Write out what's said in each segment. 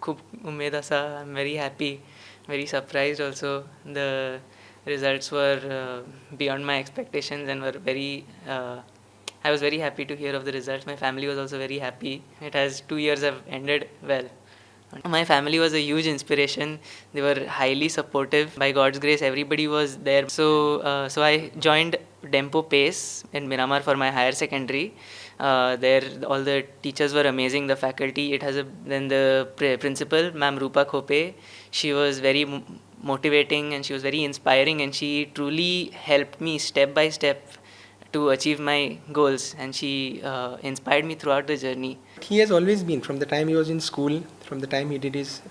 खूब उमेद आसा. I am very happy, very surprised also. The results were beyond my expectations and were very I was very happy to hear of the results. My family was also very happy. It has 2 years have ended well. My family was a huge inspiration. They were highly supportive. By God's grace, everybody was there. So I joined Dempo Pace in Miramar for my higher secondary. There, all the teachers were amazing. The faculty, it has a then the principal, Ma'am Rupa Khope, she was very motivating and she was very inspiring, and she truly helped me step by step to achieve my goals, and she inspired me throughout the journey. He has always been, from the time he was in school, from the time he did his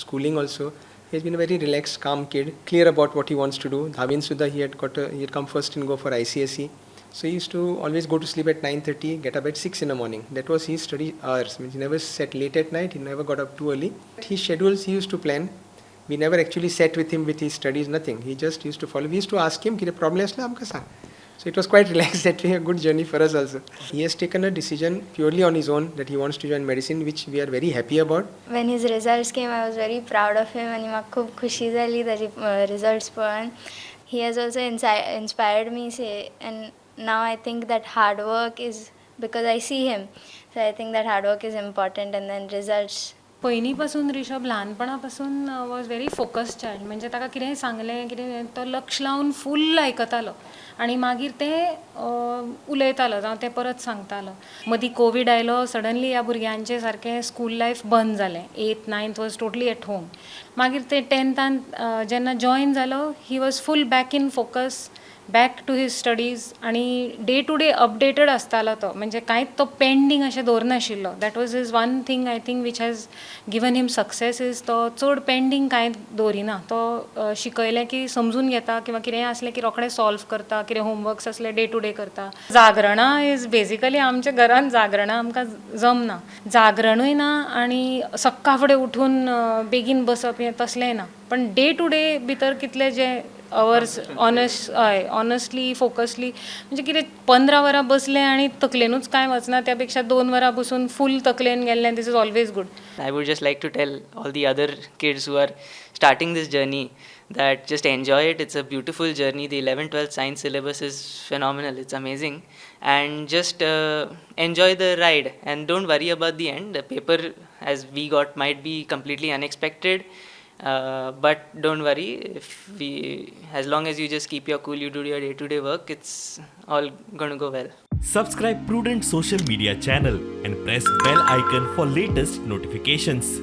schooling also, he has been a very relaxed, calm kid, clear about what he wants to do. धावेन सुद्धा he had come first in Goa for ICSE. So he used to always go to sleep at 9:30, get up at 6 in the morning. That was his study hours. Means he never sat late at night, he never got up too early. His schedules he used to plan. We never actually sat with him with his studies, nothing. He just used to follow. We used to ask him, कितें problem आसल्यार आमकां सांग. So it was quite relaxed that way, a good journey for us also. He has taken a decision purely on his own that he wants to join medicine, which we are very happy about. When his results came, I was very proud of him आनी म्हाका खूब खुशी जाली ताजी results पळोवन. He has also inspired me say, and now I think that hard work is, because I see him, so I think that hard work is important and then results. पयलीं पासून ऋषभ ल्हानपणा पासून वॉज व्हेरी फोकस्ड चायल्ड. म्हणजे ताका कितेंय सांगलें कितें, तो लक्ष लावन फूल आयकतालो आनी मागीर तें उलयतालो जावं तें परत सांगतालो. मदीं कोवीड आयलो, सडनली ह्या भुरग्यांचें सारकें स्कूल लायफ बंद जालें. Eighth, ninth was totally at home. मागीर ते टेंथान जेन्ना जॉयन जालो, he was full back in focus, back to his studies आनी डे टू डे अपडेटेड आसतालो तो. म्हणजे कांयच तो पेंडींग अशें दवरनाशिल्लो. That was his one thing, I think, which has given him success, is तो चड पेंडींग कांय दवरिना. तो शिकयलें की समजून घेता किंवा कितेंय आसलें की रोखडें सॉल्व करता. कितें होमवर्क्स आसले, डे टू डे करता. जागरणां is basically, आमच्या घरान जागरणां आमकां जमना. जागरणूय ना आनी सक्का फुडें उठून बेगीन बसप हें तसलेंय ना. पण डे टू डे भितर कितले जे अवर्स ऑनेस्ट, हय, ऑनेस्टली, फोकसली, म्हणजे कितें 15 वरां बसलें आनी तकलेनूच कांय वचना, त्या पेक्षा 2 वरां बसून फूल तकलेन गेल्लें, this is always good. I would just like to tell all the other kids who are starting this journey that just enjoy it. It's a beautiful journey. The 11th, 12th science syllabus is phenomenal. It's amazing. And just enjoy the ride and don't worry about the end. The paper, as we got, might be completely unexpected. But don't worry, if we, as long as you just keep your cool, you do your day-to-day work, it's all going to go well. Subscribe Prudent social media channel and press bell icon for latest notifications.